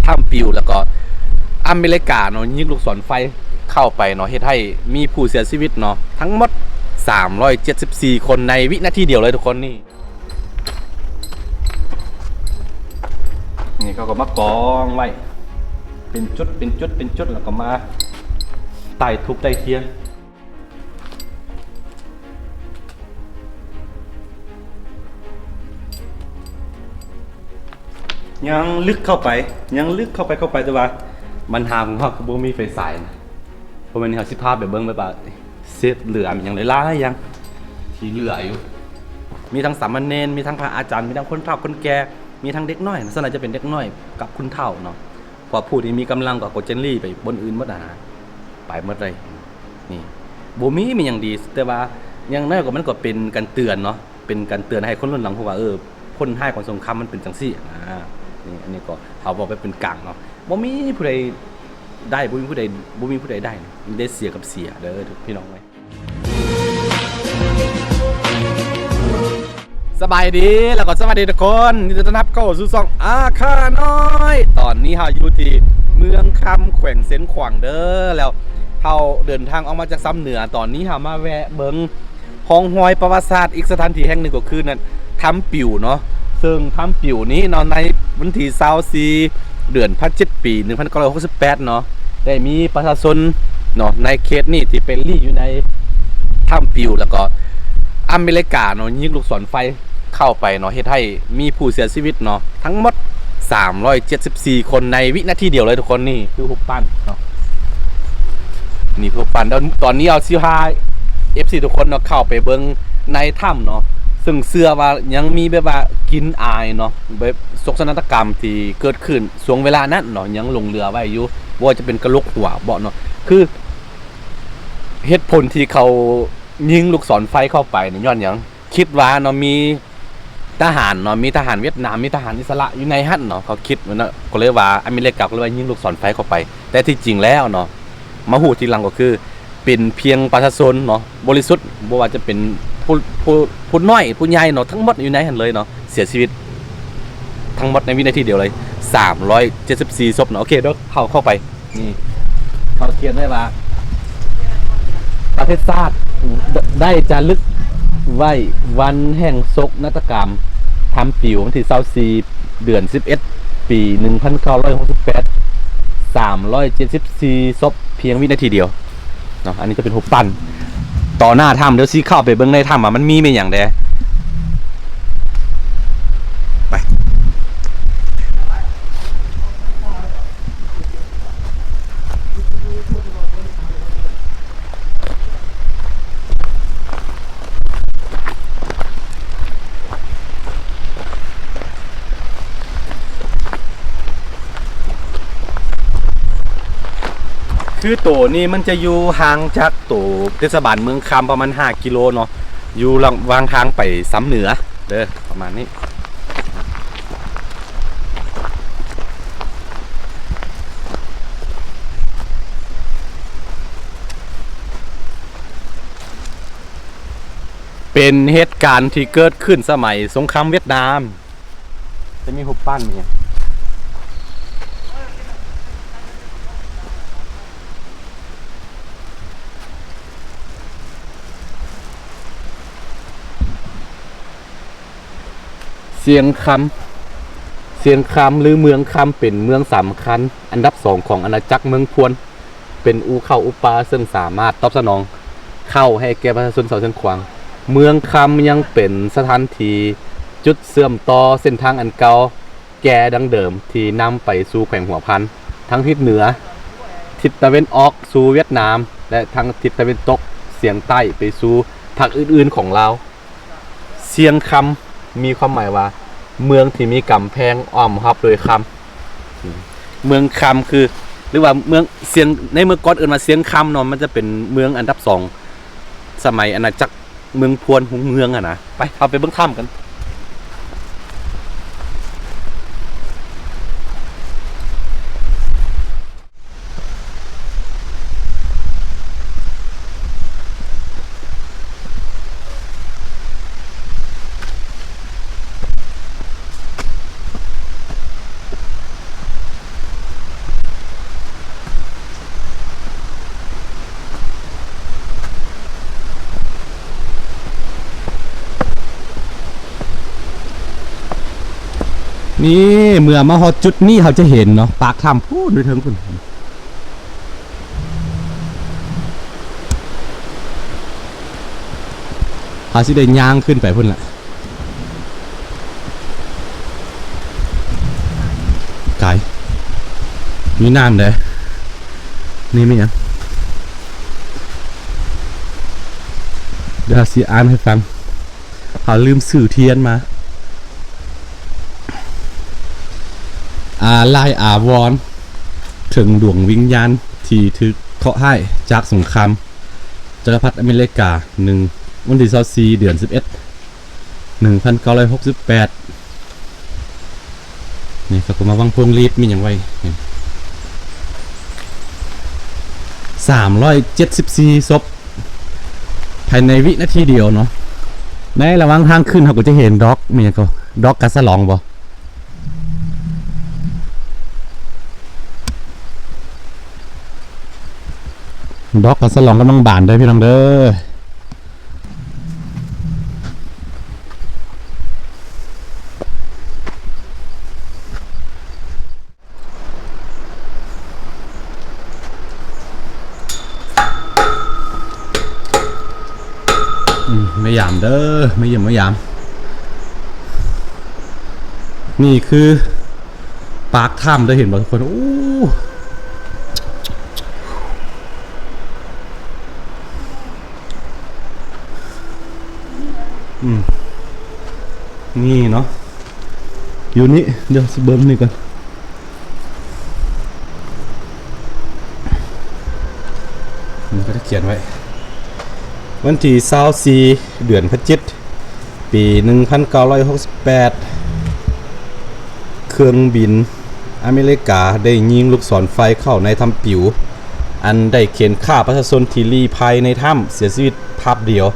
ຖ້ຳປິວ ແລ້ວກໍອາເມລິກາເນາະ ຍິງລູກສອນໄຟເຂົ້າໄປເນາະ ເຮັດໃຫ້ມີຜູ້ເສຍຊີວິດເນາະ ທັງໝົດສາມຮ້ອຍເຈັດສິບສີ່ຄົນໃນວິນາທີດຽວເລີຍທຸກຄົນ. ນີ້ ນີ້ເຂົາກໍມາກອງໄວ້ເປັນຈຸດ ເປັນຈຸດ ເປັນຈຸດ ແລ້ວກໍມາໄຕ້ທູບໄຕ້ທຽນ. ຍັງລຶກເຂົ້າໄປ ຍັງລຶກເຂົ້າໄປ ເຂົ້າໄປ ແຕ່ວ່າບັນຫາຂອງເຮົາຄືບໍ່ມີໄຟສາຍນະ. ເພາະວ່ານີ້ເຮົາຊິພາໄປເບິ່ງແບບວ່າເສດເຫຼືອອີ່ຫຍັງຫຼາຍໆຢ່າງທີ່ເຫຼືອຢູ່ ມີທັງສາມະເນນ ມີທັງພະອາຈານ ມີທັງຄົນເຖົ້າຄົນແກ່ ມີທັງເດັກນ້ອຍ ສ່ວນຫຼາຍຈະເປັນເດັກນ້ອຍກັບຄົນເຖົ້າເນາະ. ເພາະຜູ້ທີ່ມີກຳລັງກໍ ກໍເຈນລີໄປບ່ອນອື່ນໝົດນະ ໄປໝົດເລີຍ. ນີ້ ບໍ່ມີ ມີຫຍັງດີ ແຕ່ວ່າຢ່າງໜ້ອຍກໍ ມັນກໍເປັນການເຕືອນເນາະ ເປັນການເຕືອນໃຫ້ຄົນລຸ້ນຫຼັງຮູ້ວ່າ ເອີ ຜົນຮ້າຍຂອງສົງຄາມມັນເປັນຈັ່ງຊີ້ນະ. ນີ້ ອັນນີ້ກໍເຮົາເວົ້າແບບເປັນກາງເນາະ ບໍ່ມີຜູ້ໃດໄດ້ ບໍ່ມີຜູ້ໃດ ບໍ່ມີຜູ້ໃດໄດ້ ມີແຕ່ເສຍກັບເສຍເດີພີ່ນ້ອງເອີຍ. ສະບາຍດີ ແລ້ວກໍສະຫວັດດີທຸກຄົນ ຍິນດີຕ້ອນຮັບເຂົ້າສູ່ຊ່ອງອາຄານ້ອຍ. ຕອນນີ້ເຮົາຢູ່ທີ່ເມືອງຄຳ ແຂວງຊຽງຂວາງເດີ ແລ້ວເຮົາເດີນທາງອອກມາຈາກຊຳເໜືອ ຕອນນີ້ເຮົາມາແວະເບິ່ງຮ່ອງຮອຍປະຫວັດສາດ ອີກສະຖານທີ່ແຫ່ງໜຶ່ງກໍຄືນັ້ນ ຖ້ຳປິວເນາະ. ເຊິ່ງຖ້ຳປິວນີ້ເນາະ ໃນວັນທີຊາວສີ່ ເດືອນພະຈິກ ປີໜຶ່ງພັນເກົ້າຮ້ອຍຫົກສິບແປດເນາະ ໄດ້ມີປະຊາຊົນເນາະ ໃນເຂດນີ້ທີ່ໄປລີ້ຢູ່ໃນຖ້ຳປິວ ແລ້ວກໍອາເມລິກາເນາະ ຍິງລູກສອນໄຟເຂົ້າໄປເນາະ ເຮັດໃຫ້ມີຜູ້ເສຍຊີວິດເນາະ ທັງໝົດສາມຮ້ອຍເຈັດສິບສີ່ຄົນໃນວິນາທີດຽວເລີຍທຸກຄົນ. ນີ້ຄືຮູບປັ້ນເນາະ ນີ້ຮູບປັ້ນ ແລ້ວຕອນນີ້ເຮົາຊິພາເອັຟຊີທຸກຄົນເນາະ ເຂົ້າໄປເບິ່ງໃນຖ້ຳເນາະ ເຊິ່ງເຊື່ອວ່າຍັງມີແບບວ່າກິ່ນອາຍເນາະ ແບບໂສກນາກະກຳທີ່ເກີດຂຶ້ນ ຊ່ວງເວລານັ້ນເນາະ ຍັງຫຼົງເຫຼືອໄວ້ຢູ່ ບໍ່ວ່າຈະເປັນກະໂຫຼກຫົວເບາະເນາະ. ຄືເຫດຜົນທີ່ເຂົາຍິງລູກສອນໄຟເຂົ້າໄປນີ້ຍ້ອນຫຍັງ? ຄິດວ່າເນາະ ມີທະຫານເນາະ ມີທະຫານຫວຽດນາມ ມີທະຫານອິດສະລະຢູ່ໃນຫັ້ນເນາະ ເຂົາຄິດເນາະ ກໍເລີຍວ່າອາເມລິກາກໍເລີຍວ່າຍິງລູກສອນໄຟເຂົ້າໄປ. ແຕ່ທີ່ຈິງແລ້ວເນາະ ມາຮູ້ທີຫຼັງກໍຄືເປັນພຽງປະຊາຊົນເນາະ ບໍລິສຸດ ບໍ່ວ່າຈະເປັນຜູ້ ຜູ້ ຜູ້ນ້ອຍຜູ້ໃຫຍ່ເນາະ ທັງໝົດຢູ່ໃນຫັ້ນເລີຍເນາະ ເສຍຊີວິດທັງໝົດໃນວິນາທີດຽວເລີຍ ສາມຮ້ອຍເຈັດສິບສີ່ສົບເນາະ. ໂອເຄ ດຽວເຮົາເຂົ້າໄປ ນີ້ ເຂົາຂຽນໄວ້ວ່າ ປະເທດຊາດ ໄດ້ຈາລຶກໄວ້ວັນແຫ່ງໂສກນາກະກຳ ຖ້ຳປິວ ວັນທີຊາວສີ່ ເດືອນສິບເອັດ ປີໜຶ່ງພັນເກົ້າຮ້ອຍຫົກສິບແປດ ສາມຮ້ອຍເຈັດສິບສີ່ສົບ ພຽງວິນາທີດຽວເນາະ. ອັນນີ້ຈະເປັນຮູບປັ້ນຕໍ່ໜ້າຖ້ຳ ດຽວຊິເຂົ້າໄປເບິ່ງໃນຖ້ຳວ່າມັນມີແມ່ນຫຍັງແດ່. ໄປ ຄືໂຕນີ້ມັນຈະຢູ່ຫ່າງຈາກໂຕເທດສະບານເມືອງຄຳປະມານຫ້າກິໂລເນາະ ຢູ່ລະຫວ່າງທາງໄປຊຳເໜືອເດີ ປະມານນີ້. ເປັນເຫດການທີ່ເກີດຂຶ້ນສະໄໝສົງຄາມຫວຽດນາມ. ຈະມີຮູບປັ້ນອີກ ຊຽງຄຳ ຊຽງຄຳ ຫຼື ເມືອງຄຳ ເປັນເມືອງສຳຄັນອັນດັບສອງຂອງອານາຈັກເມືອງພວນ. ເປັນອູ່ເຂົ້າອູ່ປາ ເຊິ່ງສາມາດຕອບສະໜອງເຂົ້າໃຫ້ແກ່ປະຊາຊົນຊາວຊຽງຂວາງ. ເມືອງຄຳຍັງເປັນສະຖານທີ່ຈຸດເຊື່ອມຕໍ່ເສັ້ນທາງອັນເກົ່າແກ່ດັ້ງເດີມ ທີ່ນຳໄປສູ່ແຂວງຫົວພັນ ທາງທິດເໜືອ, ທິດຕາເວັນອອກສູ່ຫວຽດນາມ ແລະ ທາງທິດຕາເວັນຕົກສຽງໃຕ້ໄປສູ່ພາກອື່ນໆຂອງລາວ. ຊຽງຄຳ ມີຄວາມໝາຍວ່າ ເມືອງທີ່ມີກຳແພງອ້ອມຮອບດ້ວຍຄຳ. ເມືອງຄຳຄື ຫຼືວ່າເມືອງຊຽງ ໃນເມື່ອກ່ອນເອີ້ນວ່າຊຽງຄຳເນາະ ມັນຈະເປັນເມືອງອັນດັບສອງ ສະໄໝອານາຈັກເມືອງພວນຮຸ່ງເຮືອງຫັ້ນນະ. ໄປ ເຮົາໄປເບິ່ງຖ້ຳກັນ. ເ ນີ້ ເມື່ອມາຮອດຈຸດນີ້ ເຮົາຈະເຫັນເນາະ ປາກຖ້ຳພຸ້ນຢູ່ເທິງພຸ້ນ. ເຮົາຊິໄດ້ຍ່າງຂຶ້ນໄປພຸ້ນລະ. ກາຍ ມີນ້ຳເດ້. ນີ້ແມ່ນຫຍັງ? ດຽວຊິອ່ານໃຫ້ຟັງ. ເຮົາລືມຊື້ທຽນມາ. ອາລັຍອາວອນເຖິງດວງວິນຍານທີ່ຖືກເຄາະຮ້າຍຈາກສົງຄາມຈັກກະພັດອາເມລິກາ ໜຶ່ງ ວັນທີຊາວສີ່ ເດືອນສິບເອັດ ໜຶ່ງພັນເກົ້າຮ້ອຍຫົກສິບແປດ. ນີ້ເຂົາກໍມາວາງພວງຫຼີດມີຫຍັງໄວ້ ສາມຮ້ອຍເຈັດສິບສີ່ສົບ ພາຍໃນວິນາທີດຽວເນາະ. ໃນລະຫວ່າງທາງຂຶ້ນ ເຮົາກໍຈະເຫັນດອກ ມີຫຍັງກໍ ດອກກາສະຫຼອງບໍ? ດອກກາສະຫຼອງກຳລັງບານເດີພີ່ນ້ອງເດີ. ອືມ ມາຢາມເດີ ມາຢ້ຽມມາຢາມ. ນີ້ຄືປາກຖ້ຳເດີ ເຫັນບໍ່ທຸກຄົນ? ໂອ້ ອືມ ນີ້ເນາະ ຢູ່ນີ້ ດຽວຊິເບິ່ງນີ້ກ່ອນ. ມັນກໍໄດ້ຂຽນໄວ້ ວັນທີຊາວສີ່ ເດືອນພະຈິດ ປີໜຶ່ງພັນເກົ້າຮ້ອຍຫົກສິບແປດ ເຄື່ອງບິນອາເມລິກາໄດ້ຍິງລູກສອນໄຟເຂົ້າໃນຖ້ຳປິວ ອັນໄດ້ເຂັນຂ້າປະຊາຊົນທີ່ລີ້ໄພໃນຖ້ຳເສຍຊີວິດພາບດຽວ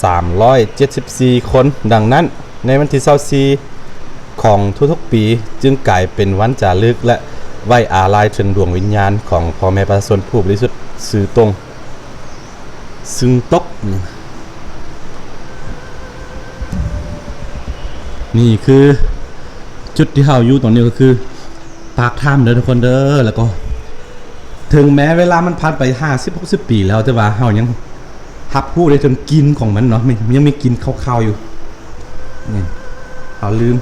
ສາມຮ້ອຍເຈັດສິບສີ່ຄົນ. ດັ່ງນັ້ນ ໃນວັນທີຊາວສີ່ຂອງທຸກໆປີ ຈຶ່ງກາຍເປັນວັນຈາລຶກ ແລະ ໄວ້ອາລັຍເຖິງດວງວິນຍານຂອງພໍ່ແມ່ປະຊາຊົນຜູ້ບໍລິສຸດຊື່ຕົງ ຊຶ່ງຕົກ. ນີ້ຄືຈຸດທີ່ເຮົາຢູ່ຕອນນີ້ ກໍຄືປາກຖ້ຳເດີທຸກຄົນເດີ. ແລ້ວກໍເຖິງແມ້ເວລາມັນຜ່ານໄປຫ້າສິບ ຫົກສິບປີແລ້ວ ແຕ່ວ່າເຮົາຍັງ ຮັບຮູ້ໄດ້ເຖິງກິ່ນຂອງມັນເນາະ ມັນຍັງມີກິ່ນຄາວໆຢູ່. ນີ້ ເຮົາລືມ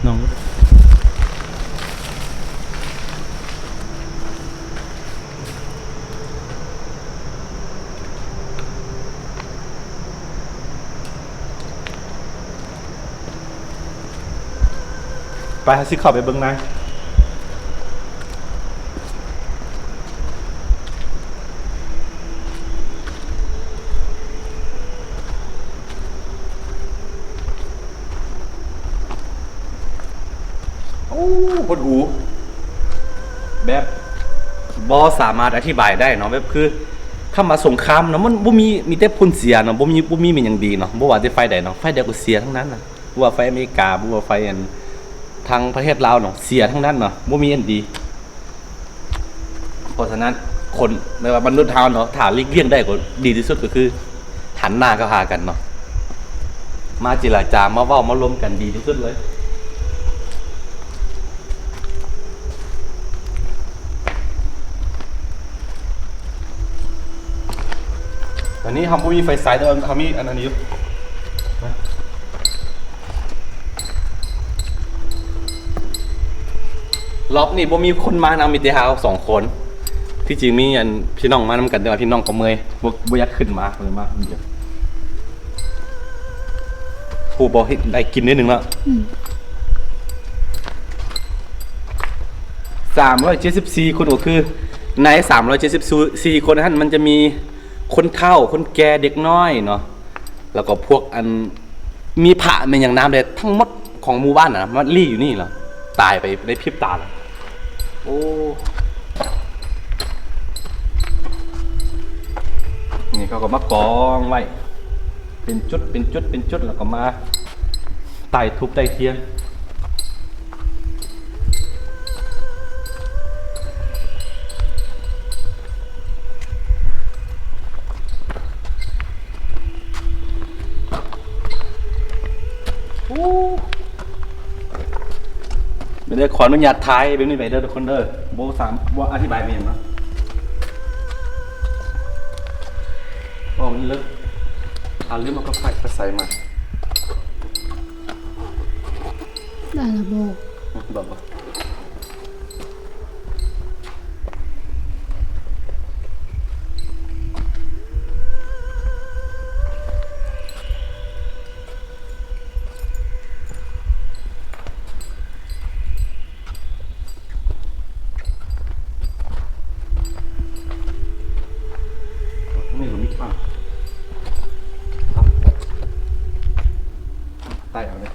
ນ້ອງ ໄປ ເຮົາຊິເຂົ້າໄປເບິ່ງໃນ. ໂອ້ ຫົດຫູ ແບບບໍ່ສາມາດອະທິບາຍໄດ້ເນາະ ແບບຄືຄຳວ່າສົງຄາມເນາະ ມັນບໍ່ມີ ມີແຕ່ຜົນເສຍເນາະ ບໍ່ມີ ບໍ່ມີແມ່ນຫຍັງດີເນາະ ບໍ່ວ່າແຕ່ຝ່າຍໃດເນາະ ຝ່າຍໃດກໍເສຍທັງນັ້ນນະ. ບໍ່ວ່າໄຟອາເມລິກາ ບໍ່ວ່າໄຟອັນທາງປະເທດລາວເນາະ ເສຍທັງນັ້ນເນາະ ບໍ່ມີອັນດີ. ເພາະສະນັ້ນ ຄົນ ແບບວ່າມະນຸດເຮົາເນາະ ຖ້າຫຼີກລ່ຽງໄດ້ກໍດີທີ່ສຸດ ກໍຄືຫັນໜ້າເຂົ້າຫາກັນເນາະ ມາເຈລະຈາ ມາເວົ້າ ມາລົມກັນ ດີທີ່ສຸດເລີຍ. ຕອນນີ້ເຮົາບໍ່ມີໄຟສາຍ ແຕ່ວ່າເຮົາມີອັນ ອັນນີ້ຢູ່. ລອບນີ້ບໍ່ມີຄົນມານຳ ມີແຕ່ເຮົາສອງຄົນ. ທີ່ຈິງມີອັນ ພີ່ນ້ອງມານຳກັນ ແຕ່ວ່າພີ່ນ້ອງກໍເມື່ອຍ ບໍ່ ບໍ່ຢາກຂຶ້ນມາ ເລີຍມາຄົນດຽວ. ຜູ້ບໍ່ເຮັດໄດ້ກິນໜ້ອຍໜຶ່ງເນາະ. ອືມ ສາມຮ້ອຍເຈັດສິບສີ່ຄົນ ກໍຄືໃນສາມຮ້ອຍເຈັດສິບສີ່ຄົນຫັ້ນ ມັນຈະມີຄົນເຖົ້າ ຄົນແກ່ ເດັກນ້ອຍເນາະ ແລ້ວກໍພວກອັນ ມີພະແມ່ນຫຍັງນຳເດ້ ທັງໝົດຂອງໝູ່ບ້ານນະ ມາລີ້ຢູ່ນີ້ລະ ຕາຍໄປໃນພິບຕາລະ. ໂອ້ ນີ້ເຂົາກໍມາກອງໄວ້ ເປັນຈຸດ ເປັນຈຸດ ເປັນຈຸດ ແລ້ວກໍມາໄຕ້ທູບໄຕ້ທຽນ. ໂອ້ ດຽວຂໍອະນຸຍາດຖ່າຍແບບນີ້ໄປເດີທຸກຄົນເດີ ບໍ່ສາມ ບໍ່ອະທິບາຍແມ່ນຫຍັງເນາະ ເພາະມັນເລິກ ອ່າ ລືມເອົາກາໄຟໄປໃສ່ມາ ໄດ້ລະບໍ່? ບໍ່ ບໍ່. ນີ້ກໍມີຂາງ ໄຕ່ເອົາເດ້.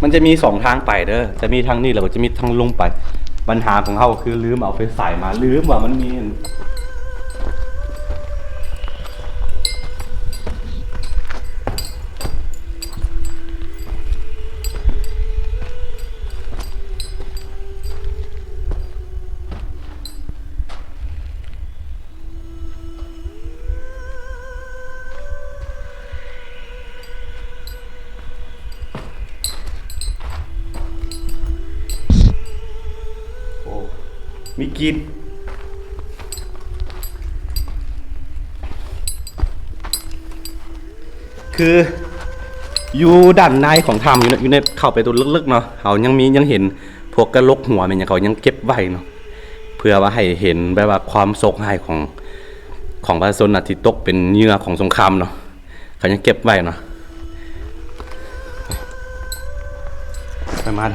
ມັນຈະມີສອງທາງໄປເດີ ຈະມີທາງນີ້ ແລ້ວກໍຈະມີທາງລົງໄປ. ບັນຫາຂອງເຮົາຄືລືມເອົາໄຟສາຍມາ ລືມວ່າມັນມີ ໂອ້ ມີກິ່ນ ຄືຢູ່ດ້ານໃນຂອງຖ້ຳ ຢູ່ໃນ ຢູ່ໃນ ເຂົ້າໄປຕົວເລິກໆເນາະ ເຮົາຍັງມີ ຍັງເຫັນພວກກະໂຫຼກຫົວແມ່ນຫຍັງ ເຂົາຍັງເກັບໄວ້ເນາະ ເພື່ອວ່າໃຫ້ເຫັນແບບວ່າຄວາມໂຊກຮ້າຍຂອງ ຂອງປະຊາຊົນນະ ທີ່ຕົກເປັນເຫຍື່ອຂອງສົງຄາມເນາະ. ເຂົາຍັງເກັບໄວ້ເນາະ ໄປມາ.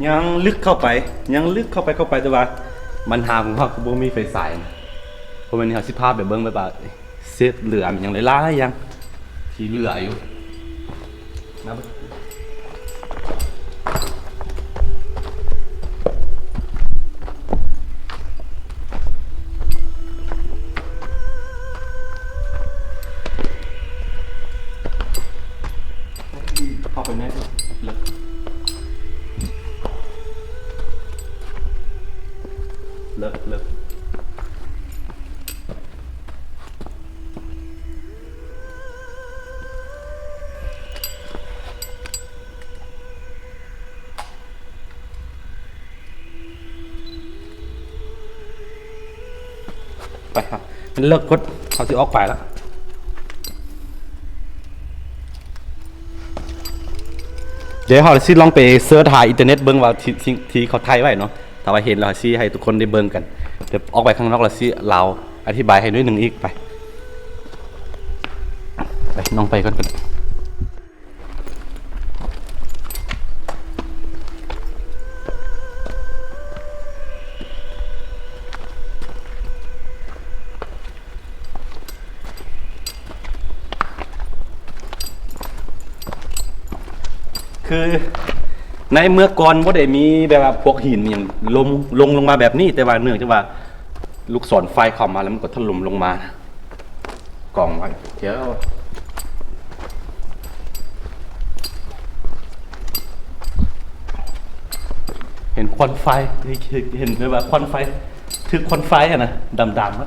ຍັງເລິກເຂົ້າໄປ ຍັງເລິກເຂົ້າໄປ ເຂົ້າໄປ ແຕ່ວ່າບັນຫາຂອງເຮົາຄືບໍ່ມີໄຟສາຍນະ ເພາະວ່ານີ້ເຮົາຊິພາໄປເບິ່ງແບບວ່າເສດເຫຼືອຫຍັງຫຼາຍໆຢ່າງທີ່ເຫຼືອຢູ່ ມາເບິ່ງ. ເຂົ້າໄປໃນເລິກ ເລິກ ເລິກ. ໄປ ມັນເລິກໂພດ ເຮົາຊິອອກໄປລະ ດຽວເຮົາຊິລອງໄປເສີດຫາອິນເຕີເນັດເບິ່ງວ່າທີ່ ສິ່ງທີ່ເຂົາຖ່າຍໄວ້ເນາະ ຖ້າວ່າເຫັນແລ້ວຊິໃຫ້ທຸກຄົນໄດ້ເບິ່ງກັນ ດຽວອອກໄປຂ້າງນອກແລ້ວຊິລາວອະທິບາຍໃຫ້ໜ້ອຍໜຶ່ງອີກ ໄປ ໄປ ນ້ອງໄປກ່ອນ ກ່ອນ. ຄືໃນເມື່ອກ່ອນບໍ່ໄດ້ມີແບບວ່າພວກຫີນອີ່ຫຍັງລົງ ລົງ ລົງມາແບບນີ້ ແຕ່ວ່າເນື່ອງຈາກວ່າລູກສອນໄຟເຂົ້າມາແລ້ວມັນກໍຖະຫຼົ່ມລົງມາກອງໄວ້ ດຽວ ຄວັນໄຟ ເຫັນແບບວ່າຄວັນໄຟ ຖືກຄວັນໄຟຫັ້ນນະ ດຳໆ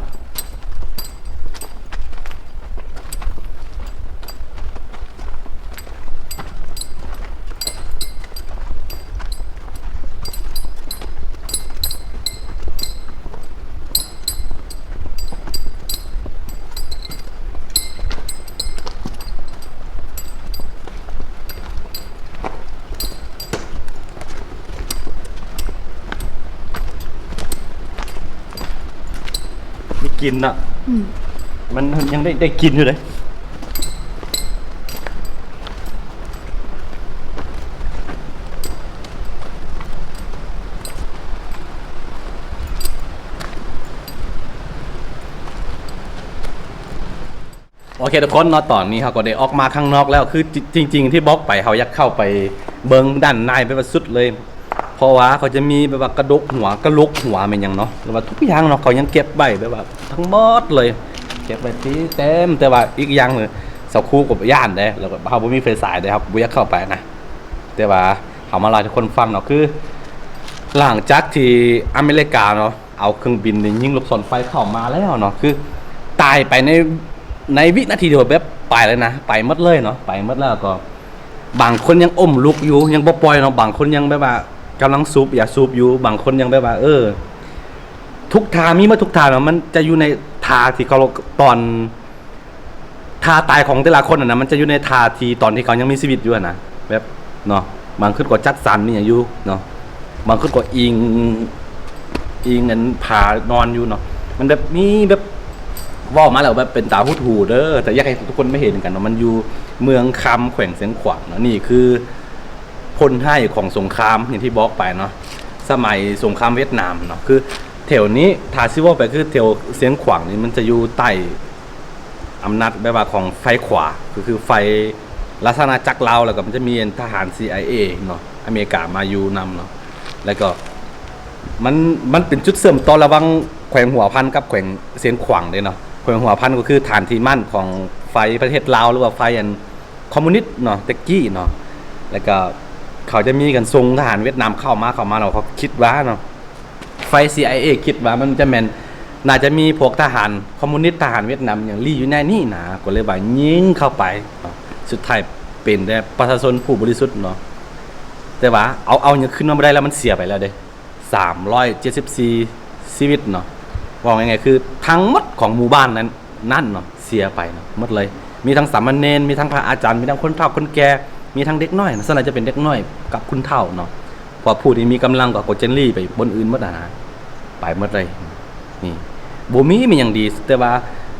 ມີກິ່ນເນາະ ອືມ ມັນຍັງໄດ້ ໄດ້ກິ່ນຢູ່ເດ້. ໂອເຄທຸກຄົນເນາະ ຕອນນີ້ເຮົາກໍໄດ້ອອກມາຂ້າງນອກແລ້ວ ຄື ຈິ- ຈິງໆ ທີ່ບອກໄປ ເຮົາຢາກເຂົ້າໄປເບິ່ງດ້ານໃນແບບວ່າສຸດເລີຍ ເພາະວ່າເຂົາຈະມີແບບວ່າກະດູກຫົວ ກະໂຫຼກຫົວແມ່ນຫຍັງເນາະ ຫຼືວ່າທຸກຢ່າງເນາະ ເຂົາຍັງເກັບໄວ້ແບບວ່າທັງໝົດເລີຍ ເກັບໄວ້ທີ່ເຕັມ. ແຕ່ວ່າອີກຢ່າງໜຶ່ງ ຊາວຄູກໍຢ້ານເດ້ ແລ້ວກໍເຮົາບໍ່ມີໄຟສາຍເດ້ ເຮົາບໍ່ຢາກເຂົ້າໄປນະ. ແຕ່ວ່າເຮົາມາເລົ່າໃຫ້ທຸກຄົນຟັງເນາະ ຄື ຫຼັງຈາກທີ່ອາເມລິກາເນາະ ເອົາເຄື່ອງບິນນີ້ຍິງລູກສອນໄຟເຂົ້າມາແລ້ວເນາະ ຄືຕາຍໄປໃນ ໃນວິນາທີດຽວ ແບບໄປເລີຍນະ ໄປໝົດເລີຍເນາະ ໄປໝົດແລ້ວກໍ ບາງຄົນຍັງອົມລູກຢູ່ ຍັງບໍ່ປ່ອຍເນາະ ບາງຄົນຍັງແບບວ່າກຳລັງສູບຢາສູບຢູ່ ບາງຄົນຍັງແບບວ່າ ເອີ ທຸກທ່າ ມີໝົດທຸກທ່າເນາະ ມັນຈະຢູ່ໃນທ່າທີ່ເຂົາ ຕອນ ທ່າຕາຍຂອງແຕ່ລະຄົນຫັ້ນນະ ມັນຈະຢູ່ໃນທ່າທີ່ຕອນທີ່ເຂົາຍັງມີຊີວິດຢູ່ຫັ້ນນະ ແບບເນາະ ບາງຄົນກໍຈັດສັນອີ່ຫຍັງຢູ່ເນາະ ບາງຄົນກໍອີງ ອີງອັນຜ້ານອນຢູ່ເນາະ ມັນແບບມີແບບ ເວົ້າມາແລ້ວແບບເປັນຕາຫົດຫູ່ເດີ ແຕ່ຢາກໃຫ້ທຸກຄົນໄປເຫັນກັນເນາະ ມັນຢູ່ເມືອງຄຳ ແຂວງຊຽງຂວາງເນາະ. ນີ້ຄືຜົນຮ້າຍຂອງສົງຄາມ ຢ່າງທີ່ບອກໄປເນາະ ສະໄໝສົງຄາມຫວຽດນາມເນາະ ຄືແຖວນີ້ ຖ້າຊິເວົ້າໄປ ຄືແຖວຊຽງຂວາງນີ້ ມັນຈະຢູ່ໃຕ້ ອຳນາດແບບວ່າຂອງໄຟຂວາ ກໍຄືໄຟລາຊະອານາຈັກລາວ ແລ້ວກໍມັນຈະມີທະຫານ ຊີໄອເອ ເນາະ ອາເມລິກາມາຢູ່ນຳເນາະ ແລ້ວກໍມັນ ມັນເປັນຈຸດເຊື່ອມຕໍ່ລະຫວ່າງແຂວງຫົວພັນກັບແຂວງຊຽງຂວາງເດ້ເນາະ. ແຂວງຫົວພັນກໍຄືຖານທີ່ໝັ້ນຂອງໄຟປະເທດລາວ ຫຼືວ່າໄຟອັນຄອມມູນິດເນາະ ແຕ່ກີ້ເນາະ ແລ້ວກໍເຂົາຈະມີການສົ່ງທະຫານຫວຽດນາມເຂົ້າມາ ເຂົ້າມາແລ້ວເຂົາຄິດວ່າເນາະ ໄຟ ຊີໄອເອ ຄິດວ່າມັນຈະແມ່ນ ໜ້າຈະມີພວກທະຫານຄອມມູນິດ ທະຫານຫວຽດນາມຫຍັງລີ້ຢູ່ໃນນີ້ນະ ກໍເລີຍວ່າຍິງເຂົ້າໄປເນາະ ສຸດທ້າຍເປັນແຕ່ປະຊາຊົນຜູ້ບໍລິສຸດເນາະ ແຕ່ວ່າເອົາ ເອົາຫຍັງຄືນມາບໍ່ໄດ້ແລ້ວ ມັນເສຍໄປແລ້ວເດ້ ສາມຮ້ອຍເຈັດສິບສີ່ຊີວິດເນາະ. ເວົ້າງ່າຍໆ ຄືທັງໝົດຂອງໝູ່ບ້ານນັ້ນ ນັ້ນເນາະ ເສຍໄປເນາະ ໝົດເລີຍ ມີທັງສາມະເນນ ມີທັງພະອາຈານ ມີທັງຄົນເຖົ້າຄົນແກ່ ມີທັງເດັກນ້ອຍ ສ່ວນຫຼາຍຈະເປັນເດັກນ້ອຍກັບຄົນເຖົ້າເນາະ ເພາະວ່າຜູ້ທີ່ມີກຳລັງກໍ ກໍຈະລີ້ໄປບ່ອນອື່ນໝົດຫັ້ນນະ ໄປໝົດເລີຍ. ນີ້ ບໍ່ມີ ມີຫຍັງດີ ແຕ່ວ່າ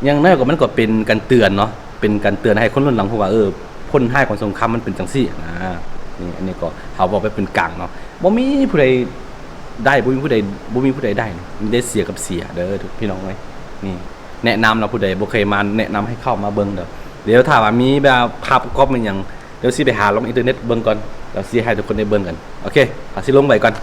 ຢ່າງໜ້ອຍກໍ ມັນກໍເປັນການເຕືອນເນາະ ເປັນການເຕືອນໃຫ້ຄົນລຸ້ນຫຼັງຮູ້ວ່າ ເອີ ຜົນຮ້າຍຂອງສົງຄາມມັນເປັນຈັ່ງຊີ້ນະ. ນີ້ ອັນນີ້ກໍເຮົາເວົ້າແບບເປັນກາງເນາະ ບໍ່ມີຜູ້ໃດໄດ້ ບໍ່ມີຜູ້ໃດ ບໍ່ມີຜູ້ໃດໄດ້ ມີແຕ່ເສຍກັບເສຍເດີພີ່ນ້ອງເອີຍ. ນີ້ ແນະນຳເນາະ ຜູ້ໃດບໍ່ເຄີຍມາ ແນະນຳໃຫ້ເຂົ້າມາເບິ່ງເດີ. ດຽວຖ້າວ່າມີແບບພາບປະກອບແມ່ນຫຍັງ ດຽວຊິໄປຫາລົງອິນເຕີເນັດເບິ່ງກ່ອນ ແລ້ວຊິໃຫ້ທຸກຄົນໄດ້ເບິ່ງກັນ. ໂອເຄ ເຮົາຊິລົງໄປກ່ອນ.